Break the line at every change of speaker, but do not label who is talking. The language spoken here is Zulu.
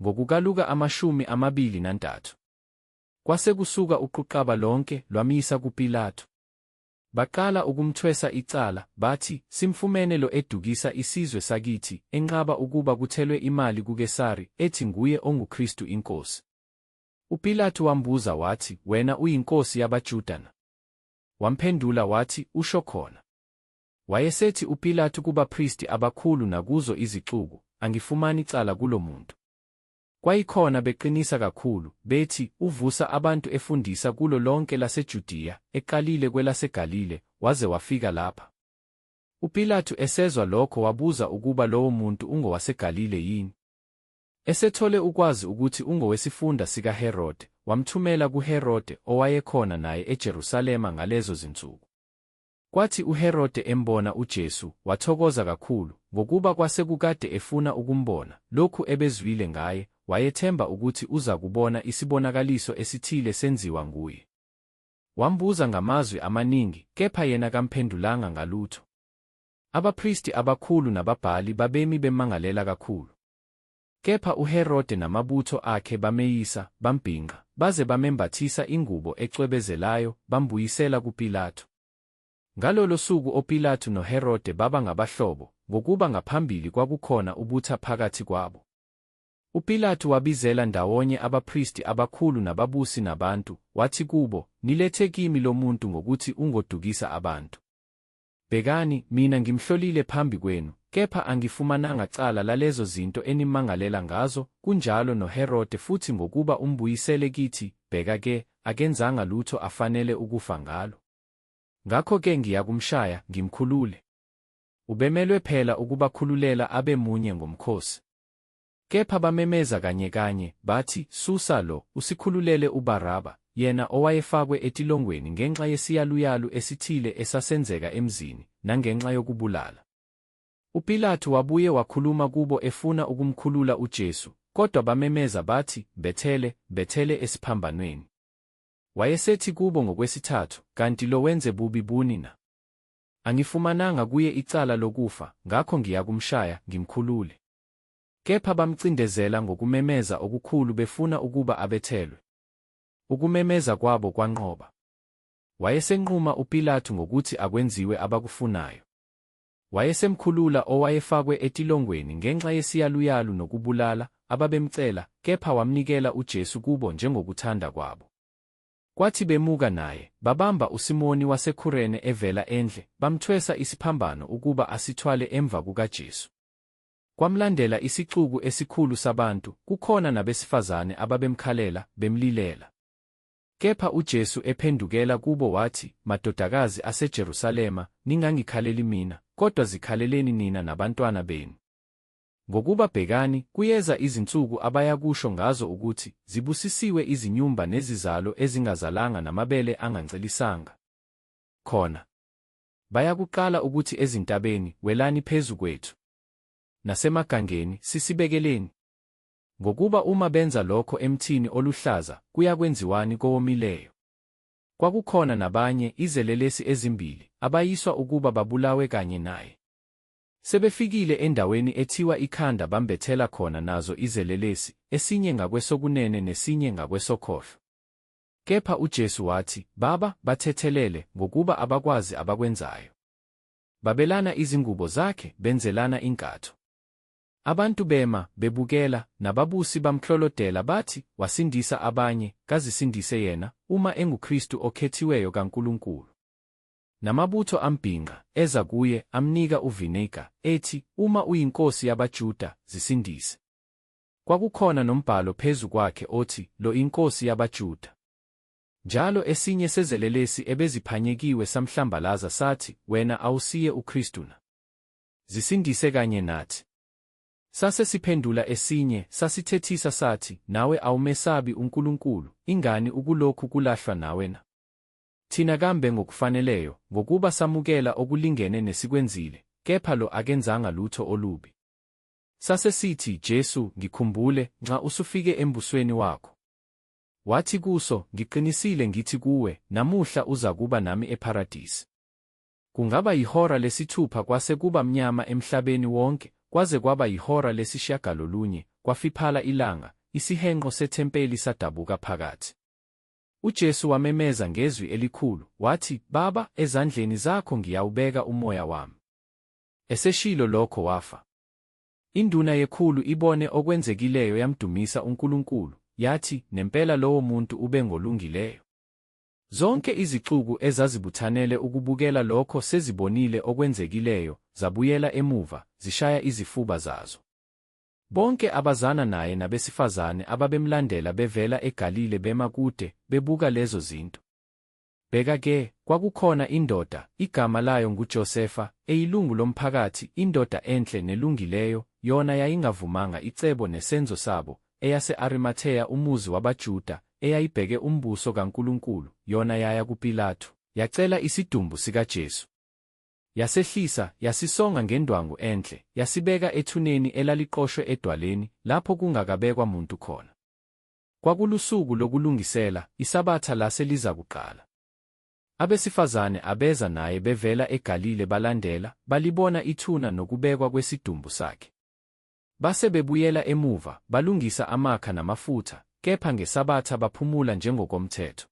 NgokukaLuka 23. Kwase kusuka uquqaba lonke, lwamyisa kuPilatu. Baqala ukumthwesa icala, bathi, Simfumene lo edukisa isizwe sakithi, enqaba ukuba kuthelwe imali kuKesari, ethi nguye onguKristu inkosi. UPilatu wambuza wathi, Wena uyinkosi yabaJuda na? Wamphendula wathi, Usho khona. Wayesethi uPilatu kubapristi abakhulu nakuzo izixuku, Angifumani cala kulo muntu. Kwayikhona beqinisa kakhulu, bethi, Uvusa abantu efundisa kulo lonke laseJudiya, eqalile kwelaseGalile, waze wafika lapha. UPilatu esezwa lokho wabuza ukuba lowo muntu ungowaseGalile yini. Esethole ukwazi ukuthi ungowesifunda sikaHerode, wamthumela kuHerode, owayekhona naye eJerusalema ngalezo zinsuku. Kwathi uHerode embona uJesu, wathokoza kakhulu, ngokuba kwase kukade efuna ukumbona, lokhu ebezwile ngaye, wayethemba ukuthi uzakubona isibonakaliso esithile senziwa nguye. Wambuza ngamazwi amaningi, kepha yena kamphendulanga ngalutho. Abapristi abakhulu nababhali babemi bemmangalela kakhulu. Kepha uHerode namabutho akhe bameyisa, bambhinqa, baze bamembathisa ingubo ecwebezelayo, bambuyisela kuPilatu. Ngalolo suku oPilatu noHerode baba ngabahlobo, ngokuba ngaphambili kwakukhona ubutha phakathi kwabo. UPilatu wabizela ndawonye abapristi abakhulu nababusi nabantu, wathi kubo, Nilethe kimi lo muntu ngokuthi ungodukisa abantu. Bhekani, mina ngimhlolile phambi kwenu, kepha angifumananga cala lalezo zinto enimmangalela ngazo, kunjalo noHerode futhi ngokuba umbuyisele kithi, bheka-ke, akenzanga lutho afanele ukufa ngalo. Ngakho-ke ngiyakumshaya, ngimkhulule. Ubemelwe phela ukubakhululela abe munye ngomkhosi. Kepha bamemeza kanyekanye, bathi, Susa lo, usikhululele uBaraba, yena owayefakwe etilongweni ngenxa yesiyaluyalu esithile esasenzeka emzini, nangenxa yokubulala. UPilatu wabuye wakhuluma kubo efuna ukumkhulula uJesu, kodwa bamemeza bathi, Mbethele, mbethele esiphambanweni. Wayesethi kubo ngokwesithathu, Kanti lo wenze bubi buni na? Angifumananga kuye icala lokufa, ngakho ngiyakumshaya, ngimkhulule. Kepha bamcindezela ngokumemeza okukhulu befuna ukuba abethelwe. Ukumemeza kwabo kwanqoba. Wayesenquma uPilatu ngokuthi akwenziwe abakufunayo. Wayesemkhulula owayefakwe etilongweni ngenxa yesiyaluyalu nokubulala, ababemcela, kepha wamnikela uJesu kubo njengokuthanda kwabo. Kwathi bemuka naye, babamba uSimoni waseKhurene evela endle, bamthwesa isiphambano ukuba asithwale emva kukaJesu. Kwamlandela isixuku esikhulu sabantu, kukhona nabesifazane ababemkhalela, bemlilela. Kepha uJesu ephendukela kubo wathi, Madodakazi aseJerusalema, ningangikhaleli mina, kodwa zikhaleleni nina nabantwana benu. Ngokuba bhekani, kuyeza izinsuku abayakusho ngazo ukuthi, Zibusisiwe izinyumba nezizalo ezingazalanga namabele angancelisanga. Khona. Bayakuqala ukuthi ezintabeni, Welani phezu kwethu. Nasemagangeni, Sisibekeleni. Ngokuba uma benza lokho emthini oluhlaza, kuyakwenziwani kowomileyo? Kwakukhona nabanye, izelelesi ezimbili, abayiswa ukuba babulawe kanye naye. Sebefikile endaweni ethiwa iKhanda bambethela khona nazo izelelesi, esinye ngakwesokunene nesinye ngakwesokhohlo. Kepha uJesu wathi, Baba, bathethelele, ngokuba abakwazi abakwenzayo. Babelana izingubo zakhe, benzelana inkatho. Abantu bema, bebukela, nababusi bamklolodela, bathi, Wasindisa abanye, kazisindise yena, uma enguKristu okhethiweyo kaNkulunkulu. Namabutho ambhinqa, eza kuye, amnika uvinegar, ethi, Uma uyinkosi yabaJuda, zisindise. Kwakukhona nombhalo phezu kwakhe othi, Lo inkosi yabaJuda. Njalo esinye sezelelesi ebeziphanyekiwe samhlambalaza sathi, Wena awusiye uKristu na? Zisindise kanye nathi. Sase siphendula esinye, sasithethisa sathi, Nawe awumesabi uNkulunkulu, ingani ukulokhu kulahlwa nawe na? Thina kambe ngokufaneleyo, ngokuba samukela okulingene nesikwenzile, kepha lo akenzanga lutho olubi. Sase sithi, Jesu, ngikhumbule, nxa usufike embusweni wakho. Wathi kuso, Ngiqinisile ngithi kuwe, namuhla uzakuba nami ePharadisi. Kungaba yihora lesithupha kwase kuba mnyama emhlabeni wonke, kwaze kwaba yihora lesishiyagalolunye, kwafiphala ilanga, isihenqo sethempeli sadabuka phakathi. UJesu wamemeza ngezwi elikhulu, wathi, Baba, ezandleni zakho ngiyawubeka umoya wami. Eseshilo lokho wafa. Induna yekhulu ibone okwenzekileyo yamdumisa uNkulunkulu, yathi, Nempela lowo muntu ubengolungileyo. Zonke izixuku ezazibuthanele ukubukela lokho sezibonile okwenzekileyo, zabuyela emuva, zishaya izifuba zazo. Bonke abazana naye nabesifazane ababemlandela bevela eGalile bema kude, bebuka lezo zinto. Bheka-ke, kwakukhona indoda, igama layo nguJosefa, eyilungu lomphakathi, indoda enhle nelungileyo, yona yayingavumanga icebo nesenzo sabo, eyase-Arimatheya umuzi wabaJuda, eyayibheke umbuso kaNkulunkulu, yona yaya kuPilatu, yacela isidumbu sikaJesu. Yasehlisa, yasisonga ngendwangu enhle, yasibeka ethuneni elaliqoshwe edwaleni, lapho kungakabekwa muntu khona. Kwakulusuku lokulungisela, iSabatha lase lizakuqala. Abesifazane abeza naye bevela eGalile balandela, balibona ithuna nokubekwa kwesidumbu sakhe. Base bebuyela emuva, balungisa amakha namafutha, kepha ngeSabatha baphumula njengokomthetho.